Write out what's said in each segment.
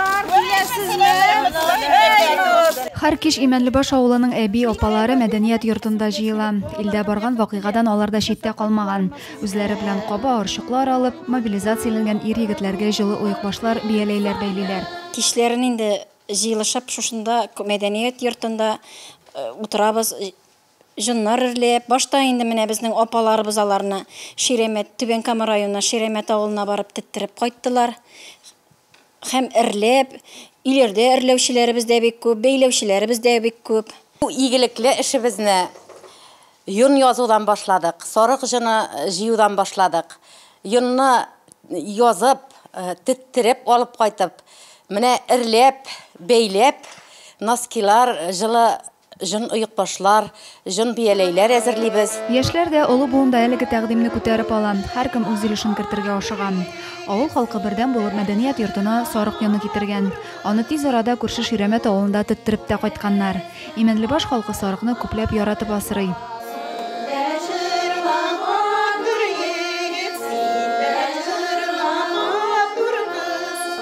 Дуслар, киләсезме? Һәр кич Имәнлебаш авылының әби, апалары мәдәният йортында җыела. Илдә барган вакыйгадан алар да читтә калмаган. Үзләре белән каба, орчыклар алып, мобилизацияләнгән ир-егетләргә җылы оекбашлар, бияләйләр бәйлиләр. Кичләрен инде җыелышып шушында мәдәният йортында утырабыз, җоннар эрләп. Башта инде менә безнең апаларыбыз аларны Ширәмәт, Түбән Кама районы Ширәмәт авылына барып теттереп кайттылар. Һәм эрләп, өйләрдә эрләүчеләребез дә бик күп, бәйләүчеләребез дә бик күп. Бу игелекле эшебезне йон язудан башладык, сарык җоны җыюдан башладык. Йонны язып, теттереп алып кайтып, менә эрләп, бәйләп, носкилар, җылы җон оекбашлар, җон бияләйләр әзерлибез. Яшьләр дә, олы буын да әлеге тәкъдимне күтәреп ала. Һәркем үз өлешен кертергә ашыга. Авыл халкы бердәм булып мәдәният йортына сарык йоны китергән. Аны тиз арада күрше Ширәмәт авылында теттереп тә кайтканнар. Имәнлебаш халкы сарыкны күпләп яратып асрый.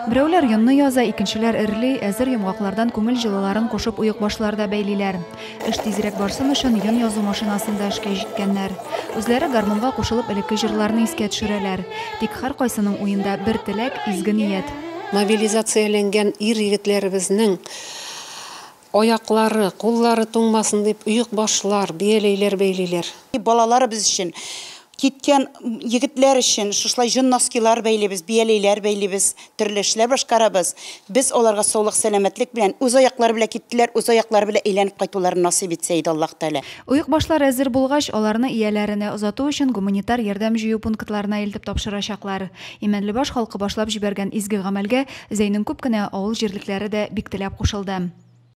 Берәүләр йонны яза, икенчеләр эрли, әзер йомгаклардан күңел җылыларын кушып оекбашлар да бәйлиләр. Эш тизрәк барсын өчен йон язу машинасын да эшкә җиккәннәр. Үзләре гармунга кушылып элекке җырларны искә төшерәләр. Тик һәркайсының уенда бер теләк, изге ният. Мобилизацияләнгән ир-егетләребезнең аяклары, куллары туңмасын дип оекбашлар, бияләйләр бәйлиләр. Балаларыбыз өчен, киткән егетләр өчен шушылай җон носкилар бәйлибез, бияләйләр бәйлибез, төрле эшләр башкарабыз. Без аларга саулык, сәламәтлек белән үз аяклары белән киттеләр, үз аяклары белән әйләнеп кайтуларын насыйп итсә иде Аллаһ Тәгалә. Оекбашлар әзер булгач, аларны ияләренә озату өчен гуманитар ярдәм җыю пунктларына илтеп тапшырачаклар. Имәнлебаш халкы башлап җибәргән изге гамәлгә Зәйнең күп кенә авыл җирлекләре дә бик теләп кушылды.